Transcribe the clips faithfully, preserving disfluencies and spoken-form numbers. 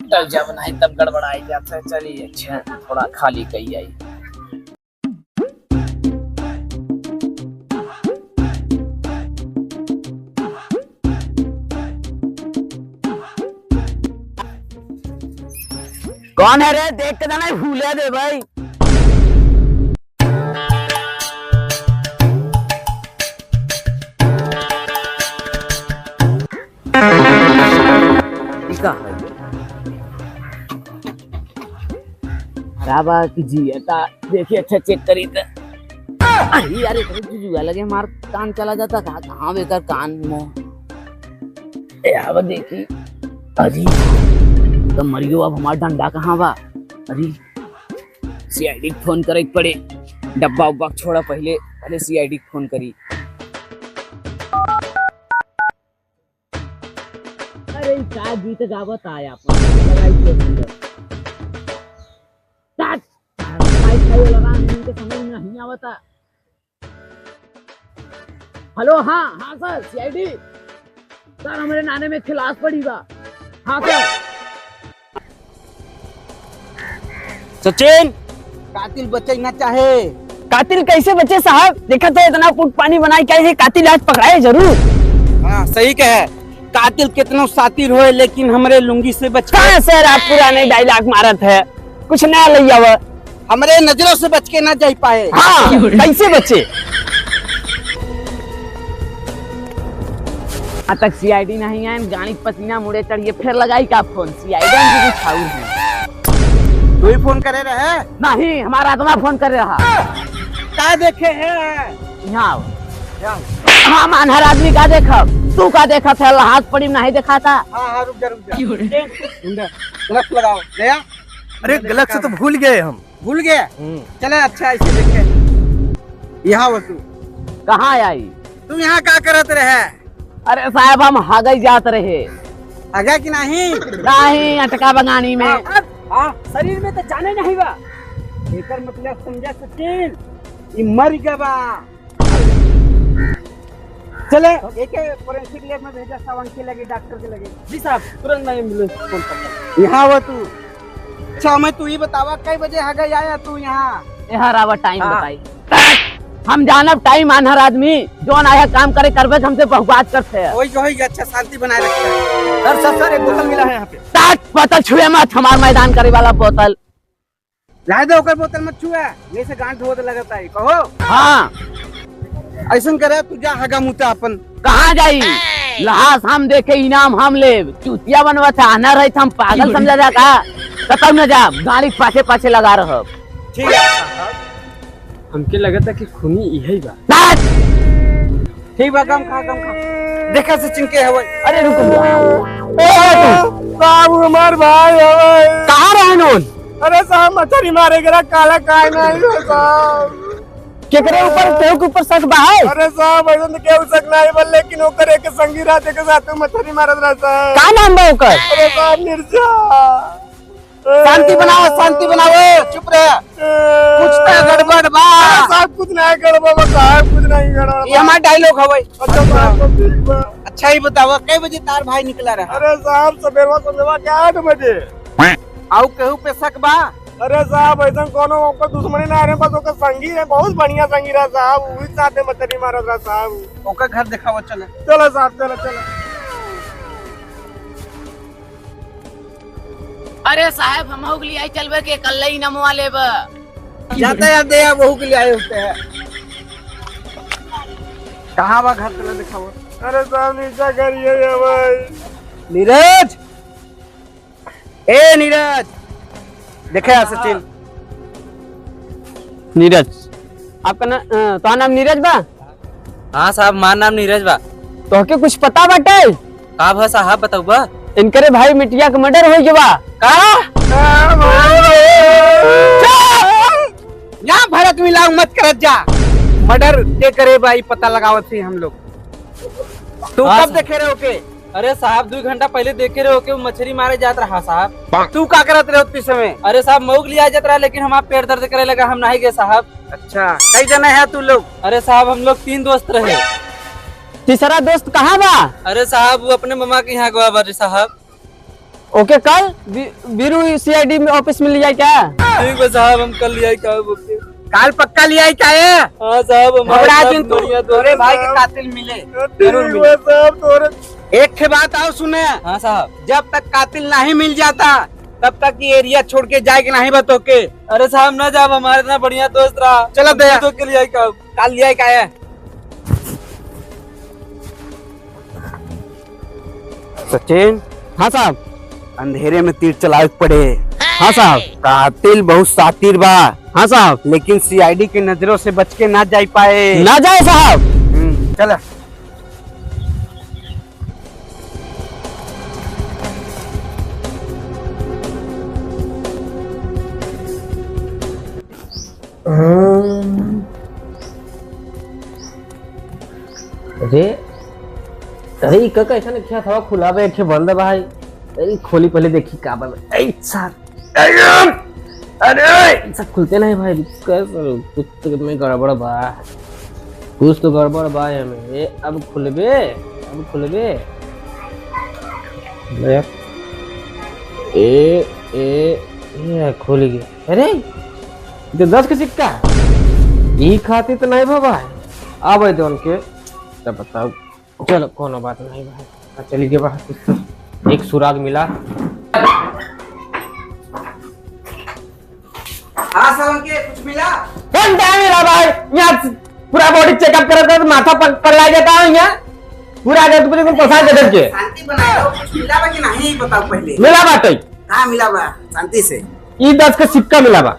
तब जब नहीं तब गड़बड़ाई जात है। चलिए, अच्छा, थोड़ा खाली कही आई। कौन है रे? देख के जाना, भूले दे भाई। ई का है? खराब आ कि जी, एता देखी, अच्छा चेक करी त। अरे यार, एकरे जुजुआ लगे हमार कान चला जाता का? कहाँ बा एकर कान मुँह? ए, आवा देखी। अरे, त मरियो, अब हमार डंडा कहाँ बा? अरे, सीआईडी के फोन करे के पड़े। डब्बा उब्बा छोड़ा पहिले, पहिले सीआईडी के फोन करी। अरे, ई का गीत गावत आया अपन? लगाई के अंदर। तात! भाई, भाई वाला राम इनके समझ में नहीं आवता। हेलो, हाँ, हाँ सर, सीआईडी। सर, हमरे नाने में खलास पड़ी बा। हाँ सर। सचिन, कातिल बचे ना चाहे। कातिल कैसे बचे साहब? देखा तो इतना पुट पानी बनाए, क्या ये कातिल आज पकड़ाए जरूर। हाँ, सही कहे। कातिल कितनो सातिर होए, लेकिन हमरे लुंगी से बच के। का सर, आप पुराने डायलॉग मारत है, कुछ नया ले आवा। हमरे नजरों से बच के ना जाई पाए। हाँ, कैसे बचे? आ तक सीआईडी नहीं आए, गाड़ी पसीना मुड़े चढ़िए, फिर लगाई का फोन? सीआईडी हम भी खाऊ है। तू ही फोन करे रहे? नहीं, हमारा आत्मा फोन करे रहा। का देखे है? यहाँ आओ। यहाँ। हम आन्हर आदमी का देखब? तू का देखत है? हाथ पड़ी में नहीं देखाता। हाँ, हाँ, रुक जा, रुक जा। रुक जा। ग्लव्स लगाओ। गया? अरे, ग्लव्स तो भूल गए हम। भूल गए? हम्म। चले, अच्छा, इसे देखे। यहाँ हो तू। कहाँ आई? तू यहाँ का करत रहे? अरे साहब, हम हगई जात रहे। हगा कि नहीं? नहीं, अटका बंगानी में। हाँ, हाँ, शरीर में तो जाने नहीं बा। एकर मतलब समझा सचिन, ई मर गवा। चले, एके फोरेंसिक लैब में भेजा, सावन के लगे, डॉक्टर के लगे। जी साहब, तुरंत मैं एम्बुलेंस फोन करता हूँ। यहाँ हो तू। अच्छा, मैं तू ही बतावा, कई बजे हगा आया तू यहाँ? यहाँ रावा टाइम हाँ। बताई। हम जानब टाइम आन्हर आदमी, जौन आया काम करे करबे, हमसे बहुबात करते हैं। वही, वही, अच्छा शांति बनाए रखे। सर, सर, सर, एक बोतल मिला है यहाँ पे। तात पतल छुए मत, हमार मैदान करे वाला बोतल। जाए दे, ओकर बोतल मत छुआ, यही से गांठ धोत लगत आई, कहो। हाँ। ऐसन करे, तू जा हगा मुता अपन। कहाँ जाई? लहास हम देखे, इनाम हम लेब। चूतिया बनवा था, आन्हर है, हम पागल समझा जाता। कतौ न जा, गाड़ी पाछे पाछे लगा रहब। ठीक है। हमके लगता कि खूनी इहे बा। तात! ठीक बा, गम खा, गम खा। देखा सचिन के हवे। अरे रुक, रुक। ए, साहब, हमार भाई हवे। कहाँ रहे नून? अरे साहब, मछरी मारे गेला, काला काहे ना आइल साहब? केकरे ऊपर, केहू के ऊपर शक बा है? अरे साहब, ऐसन तो केहू शक नहीं बा, लेकिन ओकर एक संगी रहते के साथ में मछरी मारत रहता है। का नाम बा ओकर? अरे साहब, निर्जा। शांति बनाओ, शांति बनाओ, चुप रह। कुछ तो गड़बड़ बा। अरे साहब, कुछ नहीं गड़बड़ बा साहब, कुछ नहीं गड़बड़ बा। ये हमार डायलॉग हवे। अच्छा साहब, तो ठीक बा। अच्छा ही बतावा, कै बजे तार भाई निकला रहा? अरे साहब, सबेरवा संझवा के आठ बजे। आउ केहू पे शक बा? अरे साहब, ऐसन कोनो ओकर दुश्मनी ना रहे, बस ओकर संगी रहे, बहुत बढ़िया संगी रहा साहब, वही साथे मछरी मारत रहा साहब। ओकर घर देखावा, चले। चलो साहब, चलो, चलो। अरे साहब, हमहू के लिए आई चलबे के कल्ले ही नमवा लेब। जाते जाते यार बहू के लिए आए होते हैं। कहाँ बा घर, चलो दिखाओ। अरे साहब, नीचा करिए ये भाई। नीरज, ए नीरज, देखे यार सचिन। नीरज, आपका ना, अ, तोहार नाम नीरज बा? हाँ साहब, हमार नाम नीरज बा। तोहके कुछ पता बाटे? का भा साहब, बतउबा? इनकरे भाई मिटिया के मर्डर होइ गवा। का? चुप! यहाँ भड़क मिलाऊ मत करत जा। मर्डर के करे बा, ई पता लगावत ही हम लोग। तू हाँ कब साहब। देखे रहे ओके? अरे साहब, दुइ घंटा पहिले देखे रहे ओके, उ मछरी मारे जात रहा साहब। तू का करत रहे उतनी समय? अरे साहब, मऊग लिया जात रहा, लेकिन हमार पेट दर्द करे लगा, हम नहीं गए साहब। अच्छा, कई जने हैं तू लोग? अरे साहब, हम लोग तीन दोस्त रहे। तीसरा दोस्त कहाँ बा? अरे साहब, वो अपने ममा के यहाँ गवा बा रे साहब। ओके, कल बी-, बीरू सीआईडी में ऑफिस में लियाई का? ठीक बा साहब, हम कल लियाई का ओके। काल पक्का लियाई का है? हाँ साहब, हमारे घबरा साथ जिन तू, बढ़िया दोस्त तोरे भाई के कातिल मिले, जरूर मिले। ठीक बा साहब, तोरे एक ठे बात और सुने। हाँ साहब। जब तक कातिल नहीं मिल जाता, तब तक ये एरिया छोड़ के जाए के नहीं बा तोके। अरे साहब, ना जाब, हमारे इतना बढ़िया दोस्त रहा। चलो दे। तो के लियाई का? काल लियाई का है? सचिन। हाँ साहब। अंधेरे में तीर चलावे के पड़े। हाँ साहब। कातिल बहुत शातिर बा। हाँ साहब। लेकिन सीआईडी के नजरों से बच के ना जाई पाए। ना जाए साहब। हम्म, चला। अरे, अरे, ई का कैसन एक ठे हथवा खुला बा, एक ठे बंद बा भाई। अरे, खोली पहले देखी का बा। ए, सार। अरे, अरे, ई सब खुलते नहीं भाई। कैसे कुछ तो में गड़बड़ बा। कुछ तो गड़बड़ बा एमे। ए, अब खुलबे, अब खुलबे। ले। ए, ए, ए, खुल गए। अरे, ई तो दस के सिक्का। ई खातिर तो नहीं बाबा। आवे दे उनके, तब बताओ। चलो, कोनो बात नहीं भाई। आ, चली गए बाहर, कुछ तो एक सुराग मिला। हाँ सर, उनके कुछ मिला? कौन क्या मिला भाई? यहाँ पूरा बॉडी चेकअप करत करत माथा पक-, पगला जाता है यहाँ। पूरा अगर तुमने तुम परेशान कर देंगे। शांति बनाए रहो, कुछ मिला बा कि नहीं, बताओ पहले। मिला बाटे। हाँ, मिला बा, शांति से। ई दस के सिक्का मिला बा।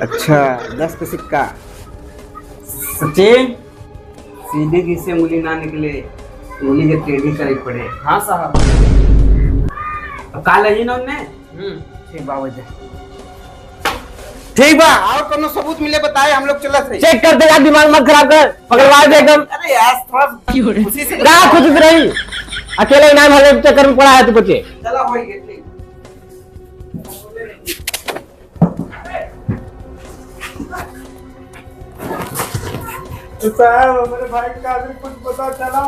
अच्छा, दस के सिक्का। सचिन, सीधी घी से उंगली ना निकले, उंगली के टेढ़ी करे पड़े। हाँ साहब। अब काल ही ना उनने? हम्म। ठीक बा, वजह। ठीक बा, और कोनो सबूत मिले बताए, हम लोग चलत हई। चेक कर दे यार, दिमाग मत खराब कर, पगलवा दे एकदम। अरे यार, थोड़ा खुशी से का खुशी से रही? अकेले इनाम हले चक्कर में पड़ा है तू बच्चे। चला, होई गए, ठीक। साहब, हमारे भाई के कातिल कुछ पता चला?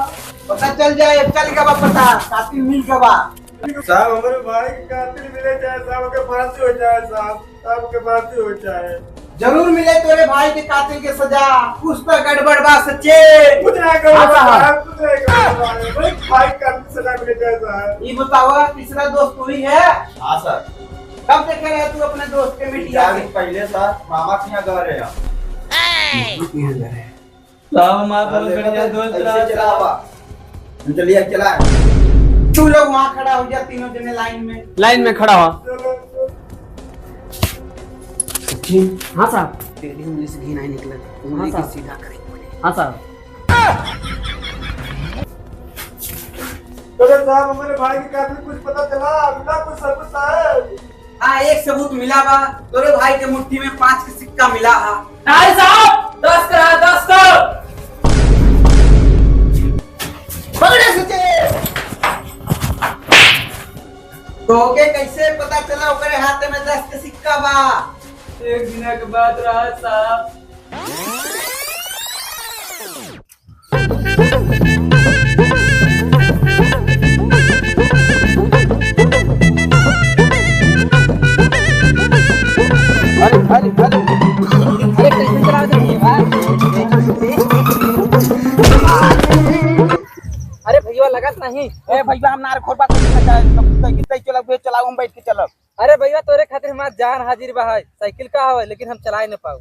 पता चल जाए, चल गवा पता, कातिल मिल गवा। साहब, हमारे भाई के कातिल मिले जाए, साहब के फांसी हो जाए, साहब, साहब के फांसी हो जाए। जरूर मिले तोरे भाई के कातिल के सजा। कुछ तो गड़बड़ बा सच्चे। कुछ ना गड़बड़ बा, हाँ, साहब। साहब, कुछ ना गड़बड़ बा। भाई, भाई के कातिल के सजा मिले जाए, साहब। ये बतावा, तीसरा दोस्त तू ही है? हाँ, सर। कब देखे रहे तू अपने दोस्त के मीडिया चार में? दिन पहले, सर, मामा के यहाँ गए रहे हम। मामा के यहाँ गए रहे। साहब, हमार बहुत अरे, बढ़िया दोस्त ऐसे रहा। चला बा। हम चलिए, चला। तू लोग वहाँ खड़ा हो जा, तीनों जने लाइन में। लाइन में खड़ा हो। हाँ साहब। तेरी उंगली से घी नहीं निकला, हाँ उंगली की साहब। सीधा करेंगे। हाँ साहब। अरे साहब, हमारे भाई के कातिल कुछ पता चला? मिला कुछ सबूत साहब? हाँ, एक सबूत मिला बा, तोरे भाई के मुट्ठी में पाँच के सिक्का मिला हा। नहीं साहब, दस का रहा, दस का। पकड़े सचे। तोके कैसे पता चला ओकरे हाथ में दस के सिक्का बा? एक दिन के बात रहा साहब। अरे, अरे, अरे। अरे, कैसे चला रहे हैं यार? अरे भैया, लगत नहीं। ए भैया, हम नार खोर बात नहीं करना चाहे। तब तय, तय चलब, चलाओ, हम बैठ के चलब। अरे भैया, तोरे खातिर हमार जान हाजिर बा है। साइकिल का हवे, लेकिन हम चलाए न पाऊ।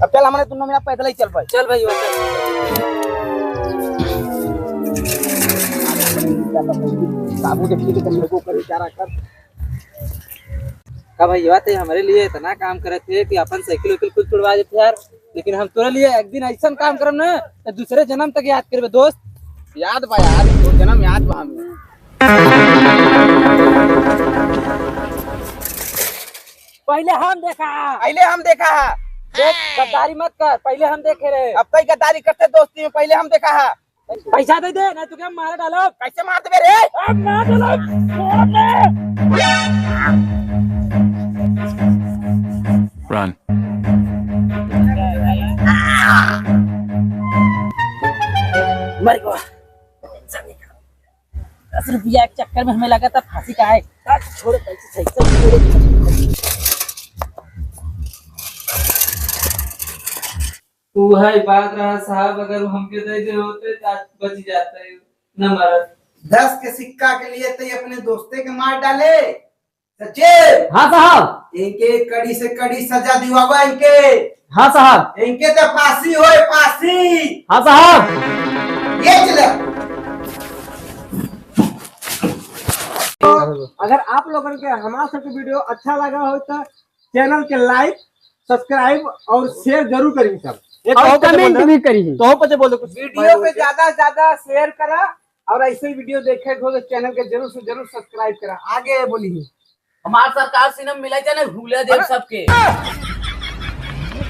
अब चल, हमने दोनों मिला पैदल ही चल पाए। चल भैया, चल। बाबू देखिए कि तुम लोगों को बेचारा कर। का भैया, ते हमरे लिए इतना काम करे थे कि अपन साइकिल उकिल कुछ छुड़वा देते यार, लेकिन हम तोरे लिए एक दिन ऐसा काम करब ना, तो दूसरे जन्म तक याद करबे दोस्त। याद बा यार, वो जन्म याद बा हमें। पहले हम देखा। पहले हम देखा। देख, गद्दारी मत कर, पहले हम देखे रहे। अब तई गद्दारी करते दोस्ती में, पहले हम देखा है। पैसा दे दे, नहीं तो क्या मार डालो। कैसे मार देबे रे? अब मार डालो, छोड़ दे। Run। मर गया। दस रुपया के चक्कर में हमें लगा था फांसी का है। छोड़, पैसे सही से छोड़। तू है बात रहा साहब, अगर वो हमके दे दे होते तो आज बच जाते, न मरत। दस के सिक्का के लिए तो ये अपने दोस्ते के मार डाले। सचिव। हाँ साहब। इनके कड़ी से कड़ी सजा दिवावा इनके। हाँ साहब। इनके तो फांसी होए, फांसी। हाँ साहब। ये चला। अगर आप लोगन के हमार सबके वीडियो अच्छा लगा हो तो चैनल के like, सब्सक्राइब और शेयर जरूर करी सब। एक और और पता कमेंट बोल दो। भी करी। तो और पता बोल दो कुछ। वीडियो पे ज्यादा से ज्यादा शेयर करा और ऐसे ही वीडियो देखे के हो तो चैनल के जरूर से जरूर सब्सक्राइब करा। आगे बोली। हमार सरकार सिनेमा मिला जाए ना, भूले दे अरे। सबके।